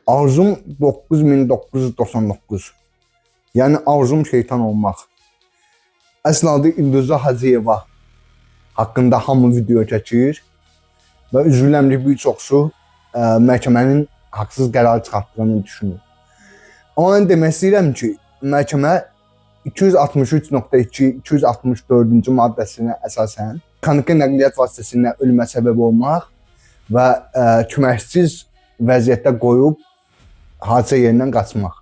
Arzum 9999. Yəni arzum şeytan olmaq. Əsl adı İlduza Hacıyeva haqqında hamı video çəkir və üzülürəm ki, bir çoxsu məhkəmənin haqsız qərar çıxartdığını düşünür. Amma mən demək istəyirəm ki, məhkəmə 263.2, 264-cü maddəsinə əsasən mexaniki nəqliyyat vasitəsilə ölümə səbəb olmaq və köməksiz vəziyyətdə qoyub hadisə yerindən qaçmaq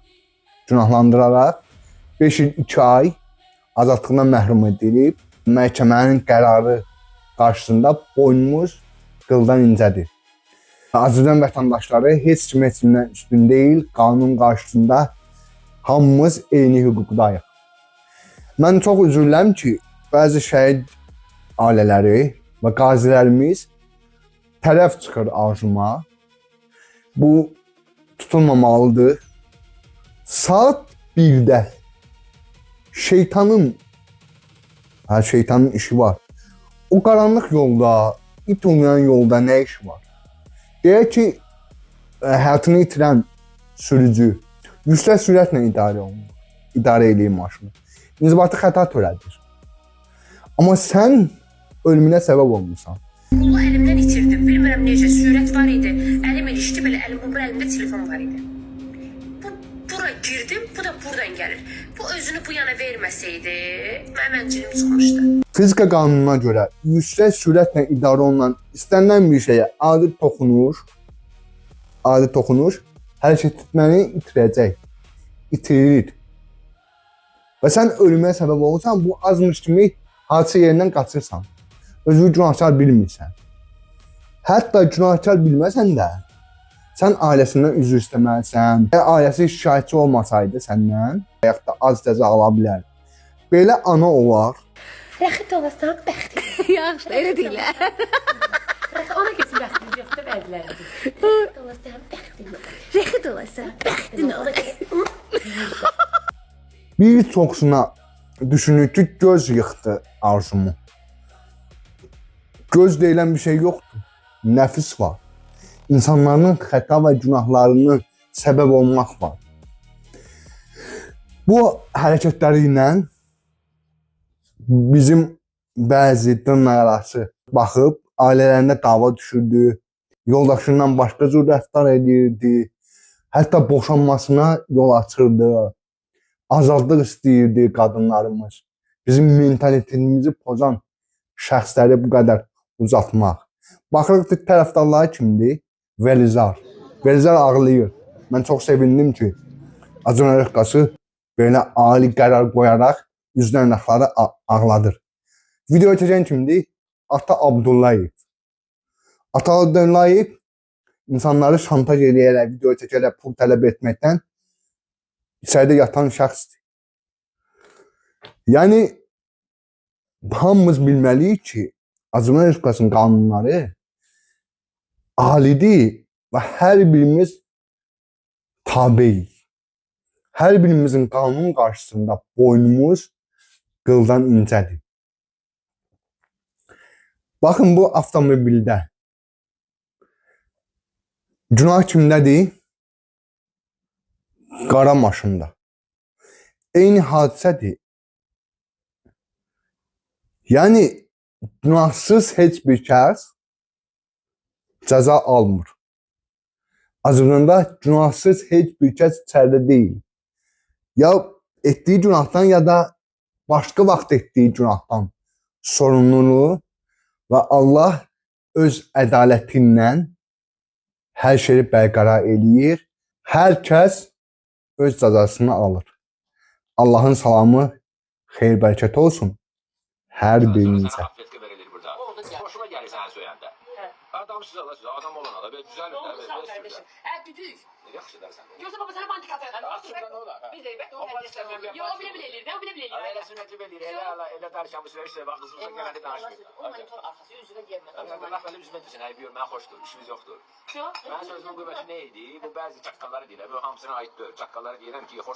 günahlandıraraq 5 il 2 ay azadlığından məhrum edilib. Məhkəmənin qərarı qarşısında boynumuz qıldan incədir. Azərbaycan vətəndaşları heç kim heç kimdən üstün deyil. Qanun qarşısında hamımız eyni hüquqdayıq. Mən çox üzülürəm ki, bəzi şəhid ailələri və qazilərimiz tərəf çıxır arzuma. Bu tutulmamalıdır. Saat 1-də şeytanın şeytanın işi var. O qaranlıq yolda, it olmayan yolda nə işi var? Deyək ki, həyatını itirən sürücü yüksək sürətlə idarə olunur. İdarə eləyir maşını. İnzibati xəta törədir. Amma sən ölümünə səbəb olmusan. Pulu əlimdən itirdim. Bilmirəm necə sürət var idi. Əlim ilişdi belə əlim bu əlimdə telefon var idi. Bu bura girdim, bu da buradan gəlir. Bu özünü bu yana verməsəydi, mənim əncilim çıxmışdı. Fizika qanununa görə yüksək sürətlə idarə olunan istənilən bir şeyə adi toxunuş hərəkət etməni itirəcək. İtirir. Və sən ölümə səbəb olursan, bu azmış kimi hadisə yerindən qaçırsan. Özünü günahkar bilmirsən. Hətta günahkar bilməsən də sən ailəsindən üzr istəməlisən. Əgər ailəsi şikayətçi olmasaydı səndən, yaxud da az cəza ala bilər. Belə ana olar. Rəxit olasan bəxtin. Yaxşı, elə deyirlər. Ona keçsin bəxtimiz yoxdur bəzilərimizin. Rəxit olasan bəxtin olar. Rəxit olasan, bəxtin olar. Bir çoxsuna düşünür ki, göz yıxdı arzumu. Göz deyilən bir şey yoxdur. Nəfis var. İnsanların xəta və günahlarının səbəb olmaq var. Bu hərəkətləri ilə bizim bəzi dırnaqarası baxıb ailələrində dava düşürdü, yoldaşından başqa cür rəftar edirdi, hətta boşanmasına yol açırdı. Azadlıq istəyirdi qadınlarımız. Bizim mentalitetimizi pozan şəxsləri bu qədər uzatmaq. Baxırıq ki, tərəfdarları kimdir? Velizar. Velizar ağlayır. Mən çox sevindim ki, Azərbaycan Respublikası belə ali qərar qoyaraq üzdən ənaqları ağladır. Video çəkən kimdir? Ata Abdullayev. Ata Abdullayev insanları şantaj eləyərək, video çəkərək pul tələb etməkdən içəridə yatan şəxsdir. Yəni hamımız bilməliyik ki, Azərbaycan Respublikasının qanunları alidir və hər birimiz tabeyik. Hər birimizin qanun qarşısında boynumuz qıldan incədir. Baxın bu avtomobildə günah kimdədir? Qara maşında. Eyni hadisədir. Yəni günahsız heç bir kəs cəza almır. Azərbaycanda günahsız heç bir kəs içəridə deyil. Ya etdiyi günahdan ya da başqa vaxt etdiyi günahdan sorumluluğu və Allah öz ədaləti ilə hər şeyi bərqərar eləyir. Hər kəs öz cəzasını alır. Allahın salamı, xeyir bərəkət olsun hər birinizə. Affetki verilir burada. Hoşuma gelir sen söyleyende. Adam siz Allah size adam olan adam. Böyle güzel Doğru sağ ol kardeşim. Evet düdük. Yaxşı dersen. Yoksa baba sana mantık atar. Aslında ne olar? Biz de O bak Yo o bile bile elirdi, o bile bile Elə elirdi. elə sünnəti verir, elə elə elə danışan bu sürə bax qızımıza gələndə danışmır. O monitör arkası yüzüne gelmez. Allah mənim üzümə desin, ayıp yorum, mən xoşdur, işimiz yoxdur. Şu. Mən sözümün qüvvəti nə idi? Bu bəzi çaqqalları deyirəm, bu hamısına aid deyil. Çaqqalları deyirəm ki, xoş